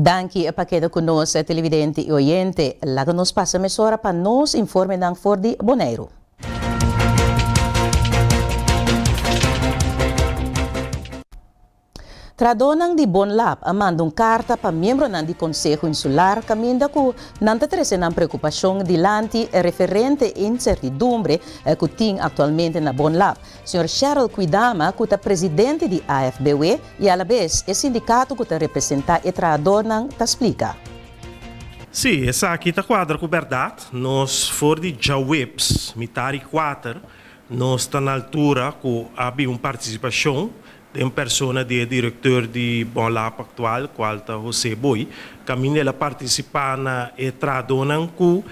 Danki pa keda ku nos, televidente i oyente. Laga nos pasa mesora pa nos informenan for di Boneiru. Trahadónan di Bonlab a manda un karta pa miembronan di Konseho Insular kaminda ku nan ta trese nan preokupashon dilanti referente e insertidumbre ku tin aktualmente na Bonlab. Señor Sheryl Kwidama ku ta presidente di AFBW i alabes e sindikato ku ta representá e trahadornan ta splika. Sí, esaki ta kuadra ku bèrdat. Nos for di djaweps mitar i kuater nos ta na altura ku a bin un partisipashon Den persona di e directeur di Bonlab actual, cual ta José Boy, caminda el a participa na e trahadonan cu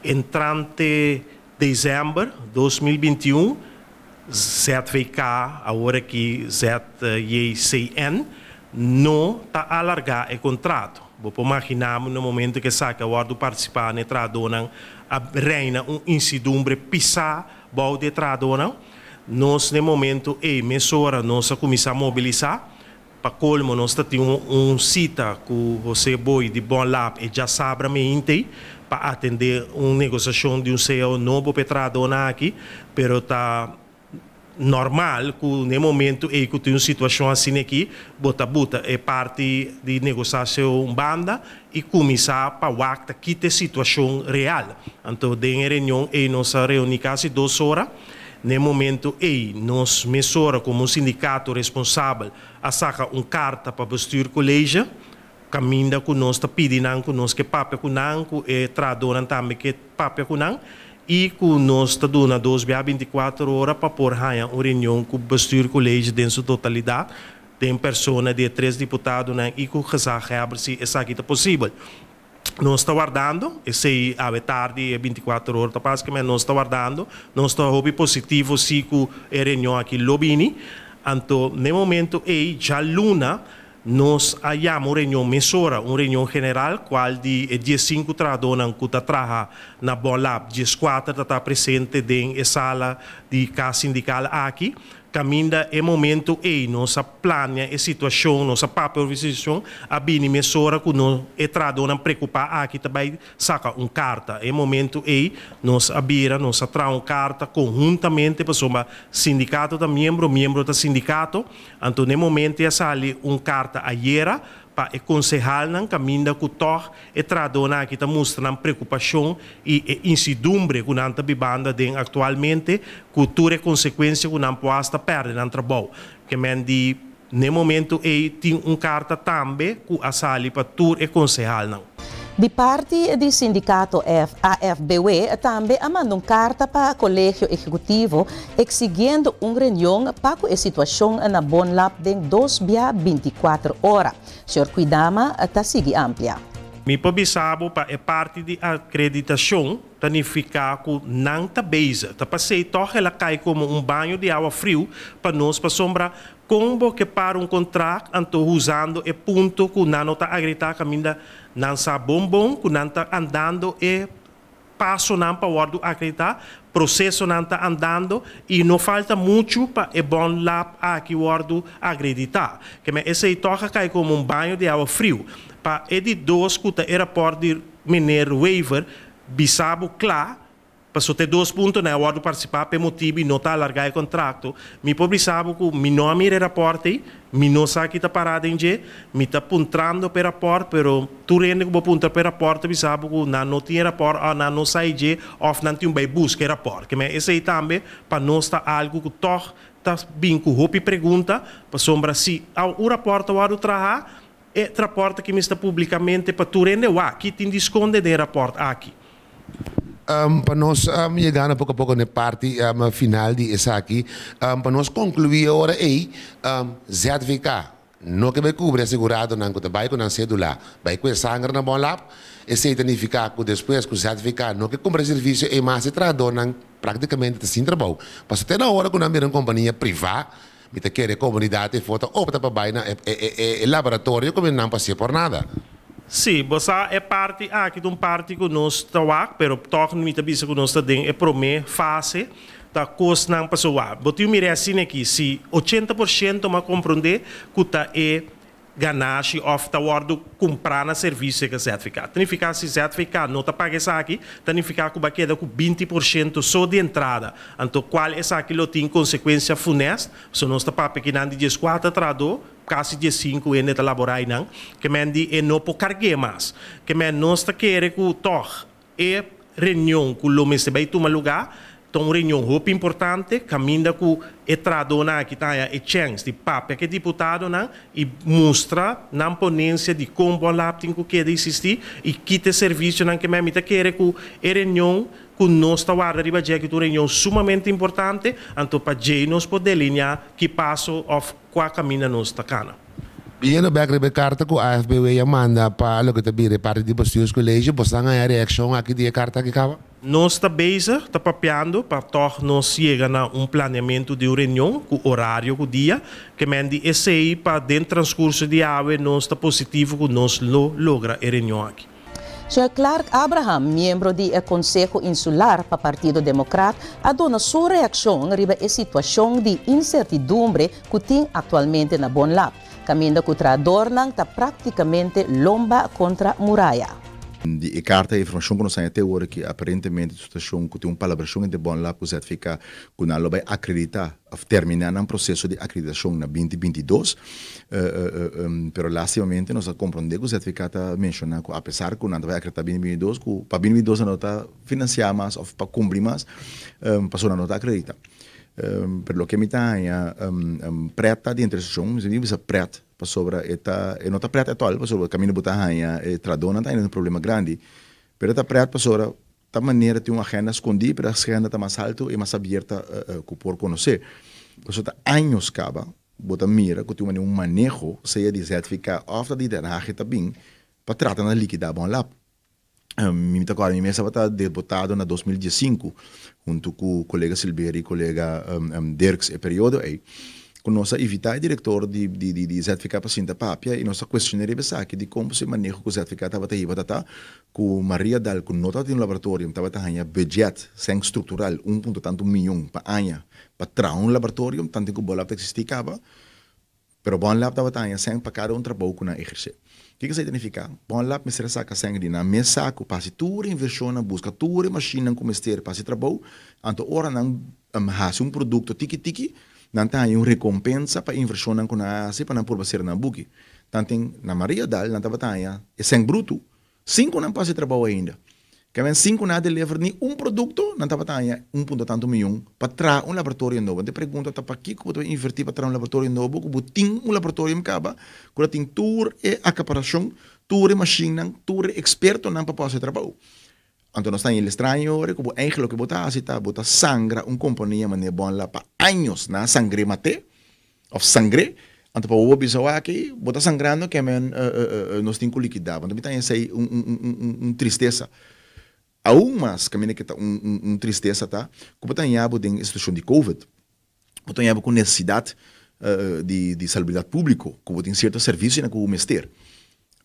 entrante december 2021, ZVK, awor aki ZJCN, no ta alarga e contrato. Bo por magina bo na momento cu esaki a wordo participa na e trahadonan a reina un incidumbre pisa bou di e trahadonan. Nos n'e momento ei mesora nos a kuminsá mobilisá. Pa kolmo nos ta tin un sita ku José Boy di Bon Lab e djasabra meintei pa atendé un negosiashon di un cao nobo p'e trahadónan aki, pero ta normal ku n'e momento ei ku tin un situashon asina aki bo ta buta e parti di negosiá cao un banda i kuminsá pa wak ta kita e situashon real. Anto den e reunion ei nos a reuní kasi dos ora. N'e momento ei nos mesora komo un sindikato responsabel a saka un karta pa Bestuurcollege kaminda ku nos ta pidi nan ku nos ke papia ku nan, ku e trahadónan tambe ke papia ku nan i ku nos ta duna dos bia 24 ora pa por haña un reunion ku Bestuurcollege den su totalidat den persona di e tres diputadonan i ku gezaghebber si esaki ta posibel. Nos ta wardando, esei awe tardi e 24 ora ta pasa, kimen nos ta wardando, nos ta hopi positivo si ku e reunion aki lo bini. Anto n'e momento ei djaluna nos a yama un reunion mesora, un reunion general kual di e 15 trahadónan ku ta traha na Bonlab, 14 ta ta presente den e sala di kas sindikal aki. Kaminda e momento ei nos a plania e situashon, nos a papia over e situashon, a bini mesora ku no e trahadónan preokupá aki ta bai saka un karta. E momento ei nos a bira, nos a traha un karta konhuntamente pasobra sindikato ta miembro, miembro ta sindikato. Anto n'e momento ei a sali un karta ayera pa e konsehalnan kaminda ku tòg e trahadónan aki ta mustra nan preokupashon i e insidumbre ku nan ta bibando aden aktualmente ku tur e konsekuensia ku nan por asta pèrdè nan trabou. Ke men di n'e momento ei tin un karta tambe ku a sali pa tur e konsehalnan. Di parti di sindikato AFBW tambe a manda un karta pa Kolegio Ehekutivo eksigiendo un reunion pa ku e situashon na Bonlab den dos bia 24 ora. Señor Kwidama ta sigui amplia. Mi por bisa bo pa e parti di akreditashon ta nifiká ku nan ta bezig. Ta pasei tòg el a kai komo un baño di awa friu pa nos pasobra kon bo ke para un kontrakt anto usando e punto ku nan no ta agreditá kaminda nan sa bon bon ku nan ta andando e pasonan pa wòrdu akreditá, prosesonan ta andando i no falta muchu pa e Bon Lab aki wòrdu akreditá. Ke men esei tòg a kai komo un baño di awa friu. Pa e di dos ku ta e rapòrt di mener Wever bisa bo kla, paso ta e dos puntonan a wòrdu partisipá pa e motibu i no ta alargá e kontrakto, mi por bisa bo ku mi no a mira e rapòrt ei, Mi no sa ki ta pará den dje. Mi ta puntrando p'e rapòrt, pero tur hende ku bo puntra p'e rapòrt ta bisa bo ku nan no tin e rapòrt òf nan no sa e dje òf nan tin un bai buska e rapòrt. Ke men esei tambe pa nos ta algu ku tòg ta bin ku hopi pregunta, pasobra si un rapòrt ta wòrdu trahá, e rapòrt aki mester publikamente pa tur hende wak ki tin di skonde den e rapòrt aki. Pa nos yegando poko a poko na e parti final di esaki, pa nos konkluí e ora ei, ZVK no ke bai kubri aseguradonan ku ta bai ku nan sedula bai ku e sanger na Bon Lab. Esei ta nifiká ku despues ku ZVK no ke kumpra e servisio ei mas e trahadónan praktikamente ta sin trabou. Pasobra te na ora ku nan bira un kompania privá, mi ta kere e komunidat ei for ta opta pa bai na e laboratorio ku nan pa hasié por nada. Sí, bo sa e parti aki ta un parti ku nos ta wak, pero tòg mi ta bisa ku nos ta den e promé fase, ta kosnan pasobra wak. Bo tin mira e asina aki, si 80% m'a komprondé ku ta e Ganashi òf ta wòrdu kumprá na servisio ku ZVK. Ta nifiká si ZVK no ta paga esaki, ta nifiká ku bo a keda ku 20% so di entrada. Anto kual esaki lo tin konsekuensia funest, so nos ta papia kinan di 14 trahadó, kasi 15 hende ta laborá einan, ke men di e no por karg'é mas. Ke men nos ta kere ku tòg e reunion ku lo mester bai tuma lugá ta un reunion hopi importante kaminda ku e trahadónan aki ta haña e chèns di papia ku e diputadonan i mustra nan ponensia di kon Bonlab tin ku keda eksistí i kita e servisionan ke men. Mi ta kere ku e reunion ku nos ta warda riba dje aki ta un reunion sumamente importante, anto pa djei nos por delineá ki paso òf kua kaminda nos ta kana. Biniendo bek riba e karta ku AFBW a manda pa loke ta bira e parti di Bestuurscollege, boso ta haña reakshon aki di e karta aki kaba? Nos ta bezig, ta papiando pa tòg nos yega na un planeamentu di un reunion ku orario ku dia. Ke men di esei pa den transkurso di awe nos ta positivo ku nos lo logra e reunion aki. Señor Clark Abraham, miembro di e Konseho Insular pa Partido Demokrat, a duna su reakshon riba e situashon di insertidumbre ku tin aktualmente na Bonlab, kaminda ku trahadornan ta praktikamente lomba kontra muraya. Di e karta e informashon ku nos haña te ora ki aparentemente ta situashon ku tin un palabrashon entre Bonlab ku ZVK ku nan lo bai akreditá òf terminá nan proseso di akreditashon na 2022. Pero lastimamente nos a komprondé ku ZVK ta menshoná ku apesar ku nan ta bai akreditá 2022 ku pa 2022 nan no ta finansiá mas òf pa kumpli mas pasobra nan no ta akreditá. Pero loke mi ta haña prèt ta di entresashon, mi ta bisa prèt pasobra e ta e no ta prèt ètòl pasobra kaminda bo ta haña e trahadónan ta haña un problema grandi pero e ta prèt pasobra Ta manera tin un agenda skondí, pero e agenda ta mas haltu i mas abierta ku por konosé. Pasobra ta años kaba bo ta mira ku tin un un maneho, sea di ZVK òf ta di Den Haag ta bin pa trata na likidá Bonlab. Mi ta kòrda mi mes tabata debotado na 2015 huntu ku kolega Silberie i kolega Dirks e periodo ei. Ku nos a invitá e direktor di di ZVK pa sinta papia i nos a kuestion'é riba esaki dikon pasobra e maneho ku ZVK tabata hiba ta ta Ku Maria Dahl ku no tabatin un laboratorium tabata haña budget sèn struktural un punto tantu miyon pa aña pa traha un laboratorium tanten ku Bonlab ta eksistí kaba, pero Bonlab tabata haña sèn pa kada un trabou ku nan ehersé. Kiko esei ta nifiká? Bonlab mester a saka sèn di nan mes saku pa hasi tur e invershonnan, buska tur e mashinnan ku mester pa hasi trabou, anto ora nan hasi un produkto tiki tiki nan ta haña un rekompensa pa e invershonnan ku nan a hasi pa nan purba sera nan buki. Tanten na Maria Dahl nan tabata haña e sèn brutu Sin ku nan pasa e trabou ainda. Kèmen sin ku nan a deliver ni un produkto, nan tabata haña un punto tantu miyon pa traha un laboratorio nobo. Anto e pregunta ta pakiko bo ta bai invertí pa traha un laboratorio nobo ku bo tin un laboratorium kaba ku ta tin tur e akaparashon, tur e mashinnan, tur e ekspertonan pa por hasi e trabou. Anto nos ta haña el estraño ora ku bo eigen loke bo ta hasi ta bo ta sangra un kompania manera Bonla pa años nan a sangr'é mat'é. Of sangr'é, anto pa bo bisa wak ei, bo ta sangrando ke men nos tin ku likidá bo. Anto mi ta haña esei un un un un un tristesa. Aun mas kaminda ke ta un un un tristesa ta ku bo ta haña bo den e situashon di covid. Bo ta haña bo ku nesesidat di di salubridat públiko, ku bo tin sierto servisionan ku bo mester.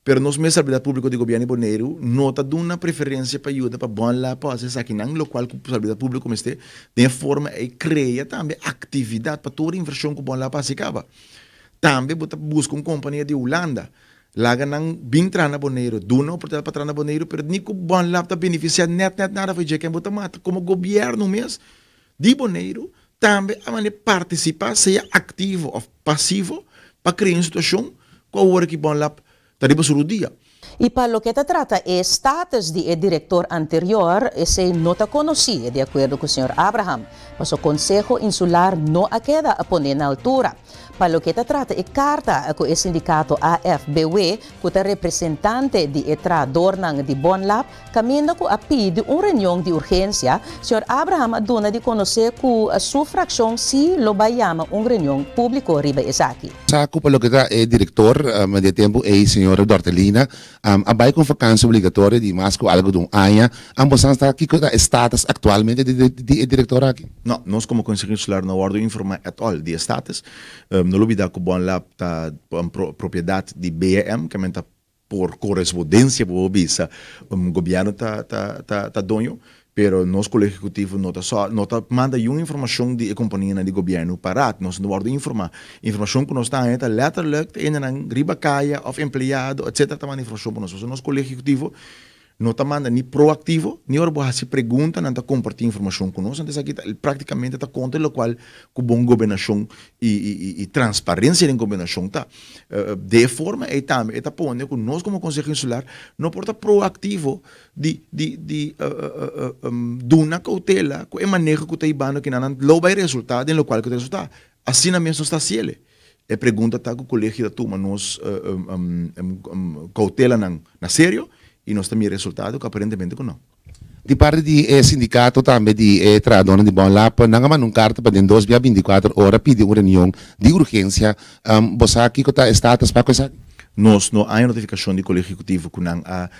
Pero nos mes Salubridad Públiko di Gobièrnu di Boneiru no ta duna preferensia pa yuda pa bon la pa hasi esakinan, lokual ku Salubridad Públiko mester den e forma ei krea tambe aktividat pa tur invershon ku bon la pa hasi kaba. Tambe bo ta buska un kompania di Hulanda, laga nan bin traha na Boneiru, duna oportunidat pa traha na Boneiru, pero ni ku bon lab ta benefisiá nèt nèt nada for dje ken bo ta mata. Komo gobièrnu mes di Boneiru tambe a manera partisipá sea aktivo òf pasivo pa krea un situashon ku awor aki Bonlab ta riba su rudia. I pa loke ta trata e status di e direktor anterior, esei no ta konosí, di akuerdo ku señor Abraham, paso Konseho Insular no a keda a pone na altura. Pa loke ta trata e karta ku e sindikato AFBW, ku ta representante di e trahadornan di Bonlab, kaminda ku a pidi un reunion di urgensia, señor Abraham a duna di konosé ku su frakshon sí lo bai yama un reunion públiko riba esaki. Sa ku pa loke ta e direktor di e tempu ei, señor Dortelina, a bai ku un vakansi obligatorio di mas ku algu di un aña. Ambos nan sa kiko ta e status aktualmente di e direktor aki? No, nos komo Konseho Insular no wòrdu informá at all di e status. No lo bida ku Bonlab ta propiedat di BM, ke men ta por korespondensia por bisa gobièrnu ta doño. Pero nos Kolegio Ehekutivo no ta so no ta manda yun informashon di e kompanianan di gobièrnu pa Raad. Nos no wòrdu informá. Informashon ku nos ta haña ta lèterlik ta hendenan riba kaya òf empleado etsetera ta manda informashon pa nos. Pasobra nos Kolegio Ehekutivo no ta manda ni proaktivo, ni ora bo hasi pregunta nan ta kompartí informashon ku nos. Anto esaki ta praktikamente ta kontra lokual ku bon gobernashon i i transparensia den gobernashon ta. De e forma ei tambe e ta pone ku nos komo Konseho Insular no por ta proaktivo di di di duna koutela ku e maneho ku ta hibando kinan nan lo bai resultá den lokual ku ta resultá. Asina mes nos ta hasiel. E pregunta ta ku kolegio ta tuma nos koutelanan na serio i nos ta mira resultado ku aparentemente ku no. Di parti di e sindikato tambe di e trahadónan di Bonlab, nan a manda un karta pa den dos bia bintikuater ora pidi un reunion di urgensia. Bo sa kiko ta e status pa ku esaki? Nos no haña notifikashon di Kolegio Ehekutivo ku nan a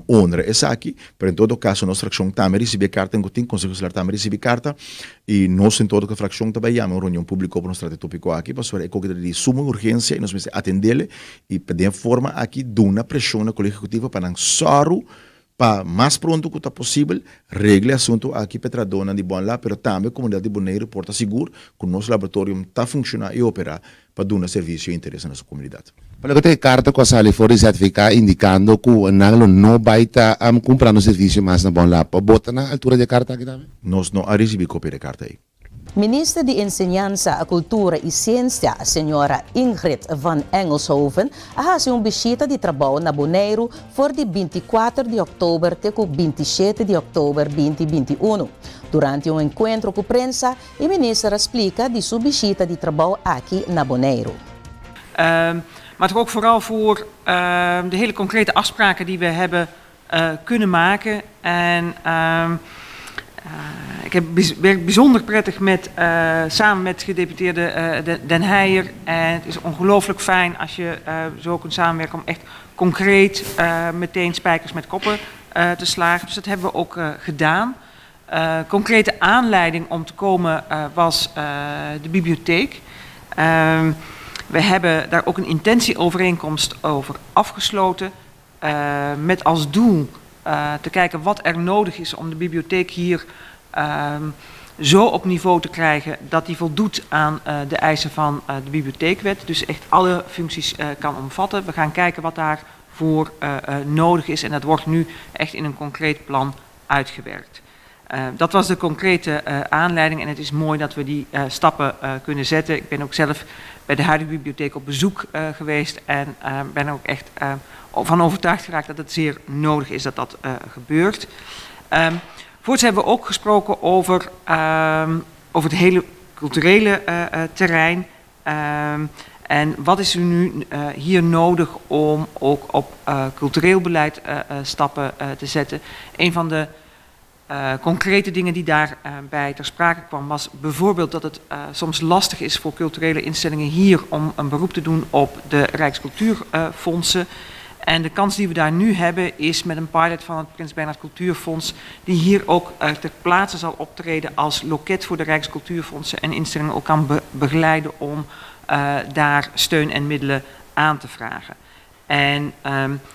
honra esaki, pero en todo kaso nos frakshon tambe risibí e karta en ku tin Konseho Insular tambe risibí karta i nos en todo frakshon ta bai yama un reunion públiko pa nos trata e tópiko aki pasobra e koki ta di suma urgensia i nos mester atendele i pa den e forma aki duna preshon na Kolegio Ehekutivo pa nan sòru Pa mas pronto ku ta posibel, regla e asuntu aki pa e trahadónan di Bonlab, pero tambe komunidat di Boneiru por ta sigur ku nos laboratorium ta funshoná i operá pa duna servisio i interes na nos komunidat. Pa loke ta e karta ku a sali for di ZVK indikando ku nan lo no bai ta kumprando servisio mas na Bonlab, bo ta na altura di e karta aki tambe? Nos no a risibí kopia di e karta ei. Minister di Enseñansa, Kultura i Siensia, señora Ingrid van Engelshoven, a hasi un bishita di trabou na Boneiru for di bintikuater di òktober te ku bintishete di òktober binti bintiunu. Durante un enkuentro ku prensa, e minister a splika di su bishita di trabou aki na Boneiru. Maar toch ook vooral voor de hele concrete afspraken die we hebben kunnen maken. En ik heb werk bijzonder prettig met, samen met gedeputeerde Den Heijer. En het is ongelooflijk fijn als je zo kunt samenwerken om echt concreet meteen spijkers met koppen te slagen. Dus dat hebben we ook gedaan. Concrete aanleiding om te komen was de bibliotheek. Ehm, we hebben daar ook een intentieovereenkomst over afgesloten. Met als doel te kijken wat er nodig is om de bibliotheek hier ehm, zo op niveau te krijgen dat die voldoet aan de eisen van de bibliotheekwet. Dus echt alle functies kan omvatten. We gaan kijken wat daarvoor nodig is en dat wordt nu echt in een concreet plan uitgewerkt. Dat was de concrete aanleiding en het is mooi dat we die stappen kunnen zetten. Ik ben ook zelf bij de huidige bibliotheek op bezoek geweest en ben er ook echt van overtuigd geraakt dat het zeer nodig is dat dat gebeurt. Voorts hebben we ook gesproken over, over het hele culturele terrein. En wat is er nu hier nodig om ook op cultureel beleid stappen te zetten? Een van de concrete dingen die daarbij ter sprake kwam was bijvoorbeeld dat het soms lastig is voor culturele instellingen hier om een beroep te doen op de Rijkscultuurfondsen. En de kans die we daar nu hebben is met een pilot van het Prins Bernhard Cultuurfonds, die hier ook ter plaatse zal optreden als loket voor de Rijkscultuurfondsen en instellingen ook kan begeleiden om daar steun en middelen aan te vragen. En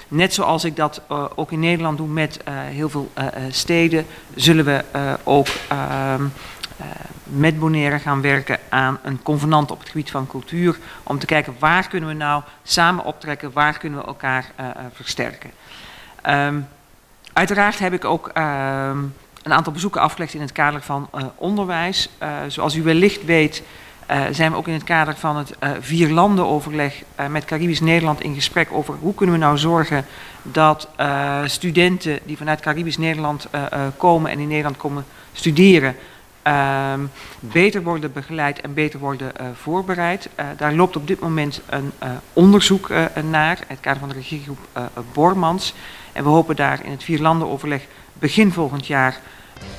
net zoals ik dat ook in Nederland doe met heel veel steden, zullen we ook met Bonaire gaan werken aan een convenant op het gebied van cultuur. Om te kijken waar kunnen we nou samen optrekken, waar kunnen we elkaar versterken. Uiteraard heb ik ook een aantal bezoeken afgelegd in het kader van onderwijs. Zoals u wellicht weet zijn we ook in het kader van het vierlandenoverleg met Caribisch Nederland in gesprek over hoe kunnen we nou zorgen dat studenten die vanuit Caribisch Nederland komen en in Nederland komen studeren, beter worden begeleid en beter worden voorbereid. Daar loopt op dit moment een onderzoek naar, in het kader van de regiegroep Bormans. En we hopen daar in het vierlandenoverleg begin volgend jaar.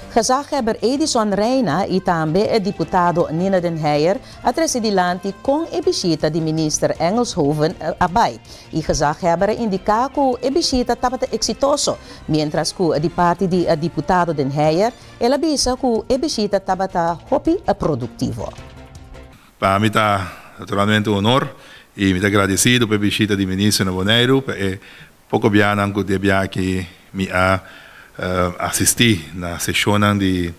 Gezaghebber Edison Rijna i tambe e diputado Nina den Heyer a trese dilanti kon e bishita di minister Engelshoven a bai. E gezaghebber a indiká ku e bishita tabata eksitoso, miéntras ku di parti di diputado Den Heyer el a bisa ku e bishita tabata hopi produktivo. Pa mi ta naturalmente un honor i mi ta gradesido pa e bishita di minister na Boneiru, pa e poko bianan ku di e biaha aki mi a. Asistí na seshonnan di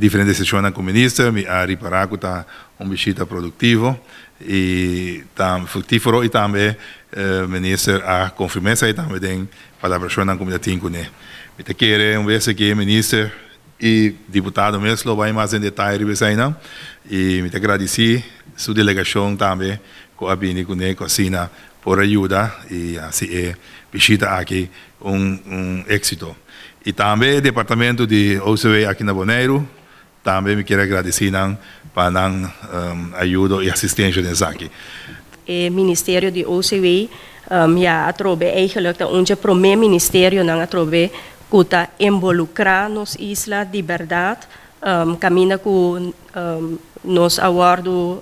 diferente seshonnan ku minister, mi a ripará ku ta un bishita produktivo i ta fruktífero i tambe minister a konfirmá esei tambe den palabrashonnan ku mi ta tin kuné. Mi ta kere un bes aki e minister i diputado mes lo bai mas den detaye riba eseinan i mi ta gradisí su delegashon tambe ku a bini kuné ku asina por a yuda i hasi e bishita aki un un éksito. I tambe e departamento di OCW aki na Boneiru, tambe mi kier a gradisí nan pa nan ayudo i asistensha den esaki. E ministerio di OCW ya atrobe eigenlijk ta un dje promé ministerionan atrobe ku ta involukrá nos isla di bèrdat, kaminda ku nos a wòrdu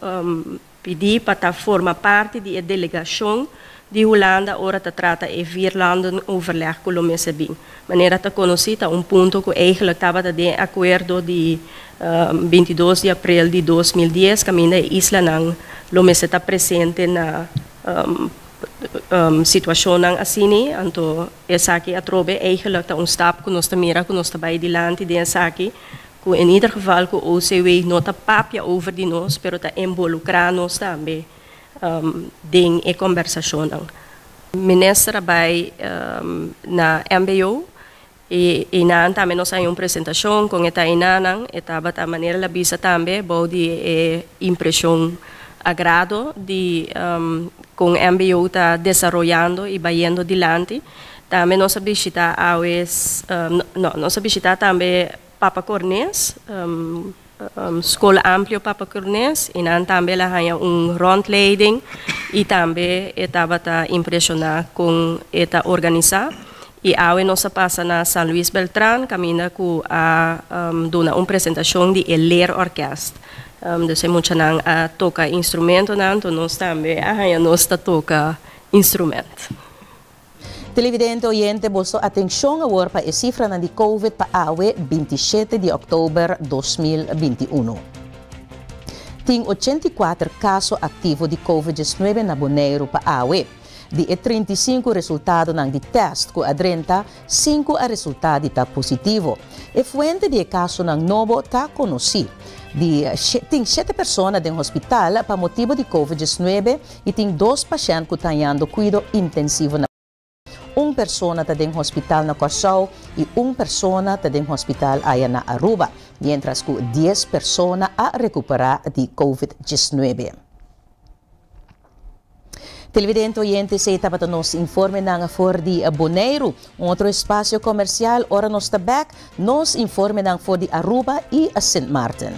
Pidi pa ta forma parti di e delegashon di Hulanda ora ta trata e vierlandenoverleg ku lo mester bin. Manera ta konosí ta un punto ku eigenlijk tabata den e akuerdo di 22 di aprel di 2010 kaminda e islanan lo mester ta presente na situashonnan asini. Anto esaki atrobe eigenlijk ta un stap ku nos ta mira ku nos ta bai dilanti den esaki. Ku en ieder geval ku OCW no ta papia over di nos pero ta involukrá nos tambe den e kombersashonnan. Minister a bai na mbo i einan tambe nos a haña un presentashon kon e ta einanan. E tabata manera el a bisa tambe bou di e impreshon agrado di kon mbo ta desaroyando i bayendo dilanti. Tambe nos a bishitá awe, no, nos a bishitá tambe Papa Cornes, Skol Amplio Papa Cornes, i nan tambe el a haña un rondleiding i tambe e tabata impreshoná kon e ta organisá. I awe nos a pasa na San Luis Beltran kaminda ku a duna un presentashon di e leerorkest. Dus e muchanan a toka instrumentonan, anto nos tambe a haña nos ta toka instrument. Televidente oyente, boso atencion awor pa e cifranan di Covid pa awe 27 di october 2021. Tin 84 caso activo di Covid-19 na Boneiru pa awe. Di e 35 resultadonan di test ku a drenta, 5 a resultá di ta positivo. E fuente di e casonan nobo ta conocí. Di tin 7 persona den hospital pa motibo di Covid-19 i tin dos pashènt ku ta hañando kuido intensivo na. Un persona ta den hospital na Kòrsou i un persona ta den hospital aya na Aruba, miéntras ku 10 persona a rekuperá di Covid 19. Televidente oyente, esei tabata nos informenan for di Boneiru. Un otro espasio komersial ora nos ta bèk, nos informenan for di Aruba i Sint Maarten.